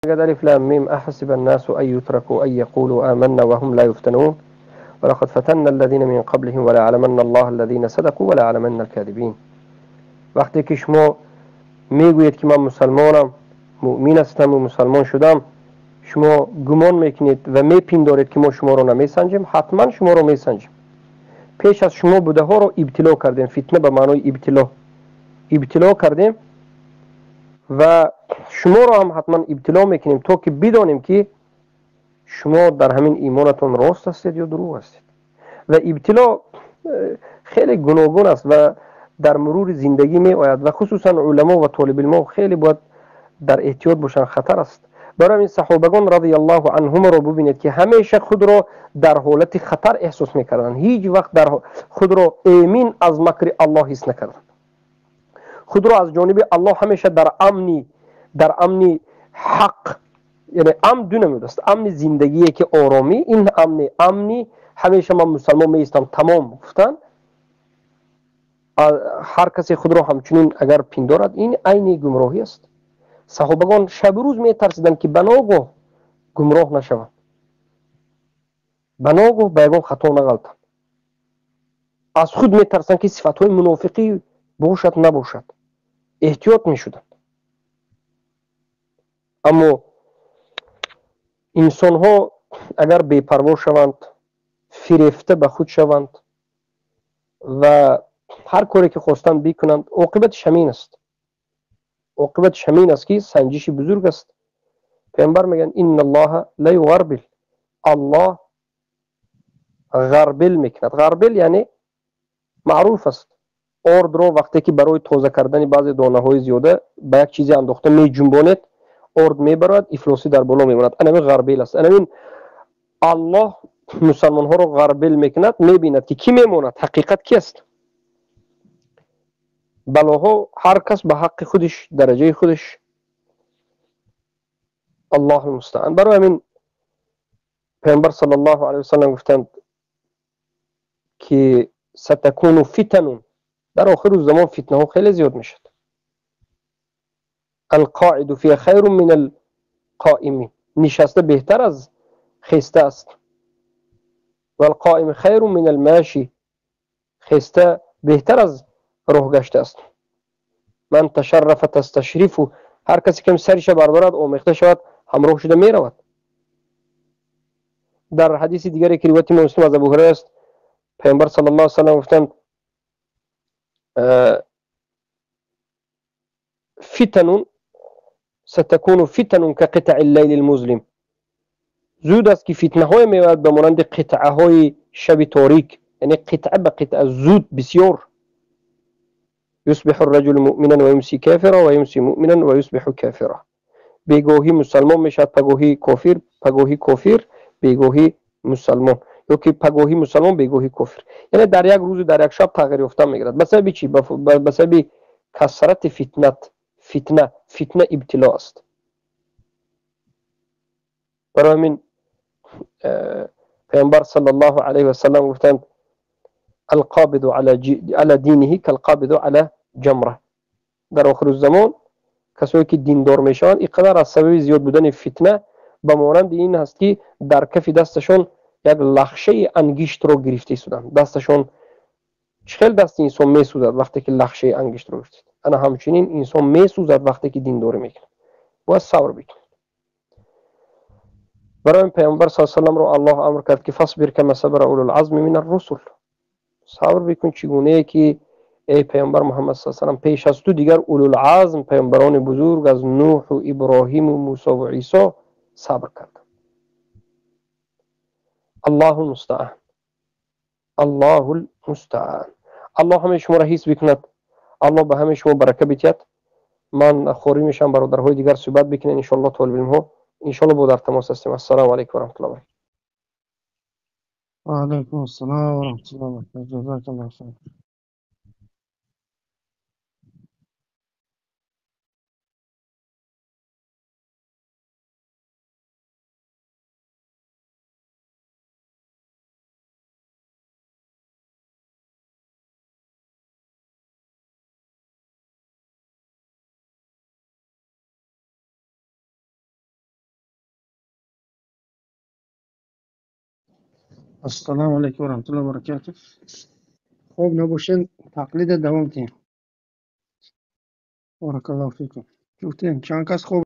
Мегӯяд: Алиф лам мим аҳасиба аннасу ан ютраку ан яқулу аманна ва ҳум ла юфтанун ва лақад фатанна аллазина мин қаблиҳим ва лаъламанна аллоҳа аллазина садақу ва лаъламанна алказибин. Вақте ки шумо мегӯед, ки ман мусалмонам, муъмин ҳастам ва мусалмон шудам, шумо гумон мекунед ва мепиндоред, ки мо шуморо намесанҷем? Ҳатман шуморо месанҷем. Пеш аз шумо будаҳоро ибтило кардем. Фитна ба маънои ибтило. Ибтило кардем ва шуморо ҳам ҳатман ибтило мекунем, то ки бидонем, ки шумо дар ҳамин имонатон рост ҳастед ё дурӯғ ҳастед. Ва ибтило хеле гуногун аст ва дар мурури зиндагӣ меояд, ва хусусан уламо ва толибилмо хеле бояд дар эҳтиёт бошанд, хатар аст. Барои ҳамин саҳобагон радиаллоҳу анҳумро бубинед, ки ҳамеша худро дар ҳолати хатар эҳсос мекарданд, ҳеҷ вақт дар худро эмин аз макри Аллоҳ ҳис накарданд. Худро аз ҷониби Аллоҳ ҳамеша дар амни ҳақ, яъне амн ду намуд аст: амни зиндагие, ки оромӣ, ин амни ҳамеша ман мусалмон меистам, тамом гуфтан. Ҳар касе худро ҳамчунин агар пиндорад, ин айни гумроҳӣ аст. Саҳобагон шабу рӯз метарсиданд, ки ба ногоҳ гумроҳ нашаванд, ба ногоҳ ба ягон хато нағалтанд. Аз худ метарсанд, ки сифатҳои мунофиқӣ бошад, набошад, эҳтиёт мешуданд. Аммо инсонҳо агар бепарво шаванд, фирефта ба худ шаванд ва ҳар коре ки хостанд бикунанд, оқибатиш ҳамин аст. Оқибатиш ҳамин аст, ки санҷиши бузург аст. Паёмбар мегӯянд: инналлоҳа ла юғарбил. Аллоҳ ғарбил мекунад. Ғарбил яъне маъруф аст, ордро вақте ки барои тоза кардани баъзе донаҳои зиёда ба як чизе андохта меҷунбонед, орд мебарад, ифлосӣ дар боло мемонад. Анамин ғарбил аст. Анамин Аллоҳ мусалмонҳоро ғарбил мекунад, мебинад, ки кӣ мемонад, ҳақиқат ки аст. Балоҳо ҳар кас ба ҳаққи худиш, дараҷаи худиш. Аллоҳу мустаан. Барои ҳамин Паёмбар саллаллоҳу алайҳи васаллам гуфтанд, ки сатакуну фитанун, дар охиру замон фитнаҳо хеле зиёд мешавад. Алқоиду фиҳа хайру мин алқоими, нишаста беҳтар аз хеста аст. Валқоими хайру мин алмаши, хеста беҳтар аз роҳ гашта аст. Ман ташаррафа тасташрифу, ҳар касе ки сариша бардорад, омехта шавад, ҳамроҳ шуда меравад. Дар ҳадиси дигаре, ки ривояти имом Муслим аз Абу Ҳурайра аст, Паёмбар саллаллоҳу алайҳи васаллам гуфтанд: фитанун сатакуну фитанун ка қитаи лайли лмузлим. Зуд аст, ки фитнаҳое меояд ба монанди қитъаҳои шаби торик, яъне қитъа ба қитъа, зуд, бисёр. Юсбиҳу рраҷулу муъминан ва юмси кафира ва юмси муъминан ва юсбиҳу кафира. Бегоҳӣ мусалмон мешавад, пагоҳӣ кофир, пагоҳӣ кофир, бегоҳӣ мусалмон, ё ки пагоҳӣ мусалмон, бегоҳӣ кофир. Яъне дар як рӯзу дар як шаб тағйир ёфта мегирад. Ба сабаби чӣ? Ба сабаби касрати фитнат. Фитна ибтило аст. Барои ҳамин Паёмбар саллаллоҳу алайҳи васаллам гуфтанд: алқобиду ала диниҳи калқобиду ала ҷамра. Дар охиру замон касое ки диндор мешаванд, ин қадар аз сабаби зиёд будани фитна ба монанди ин ҳаст, ки дар кафи дасташон як лахшаи ангиштро гирифта истоданд. Дасташон чӣ хел дасти инсон месӯзад, вақте ки лахшаи ангиштро гирифтед, ана ҳамчунин инсон месӯзад, вақте ки диндорӣ мекунад. Бояд сабр бикунад. Барои Паёмбар с салламро Аллоҳ амр кард, ки фасбир кама сабара улулазми мин аррусул, сабр бикун, чӣ гунае ки, эй Паёмбар Муҳаммад с салам, пеш аз ту дигар улулазм, паёмбарони бузург аз Нӯҳу Иброҳиму Мусову Исо сабр карданд. Аллоҳу мустаан, Аллоҳу мустаан. Аллоҳ ҳамаи шуморо ҳис бикунад, Аллоҳ ба ҳамаи шумо барака битиҳад. Ман хорӣ мешавам, бародарҳои дигар суҳбат бикунед, иншоалло. Толибилмҳо, иншоалло, бо дар тамос ҳастем. Ассалому алайкум ва раҳматуллоҳи ва баракатуҳ. وعليكم السلام ورحمة الله وبركاته، جزاك الله خير. Ассалому алайкум ва раҳматуллоҳи ва баракатуҳ. Хоб набошен, тақлида давом кунем. Баракаллоҳу фикум. Гуфтем, чанд кас хоб.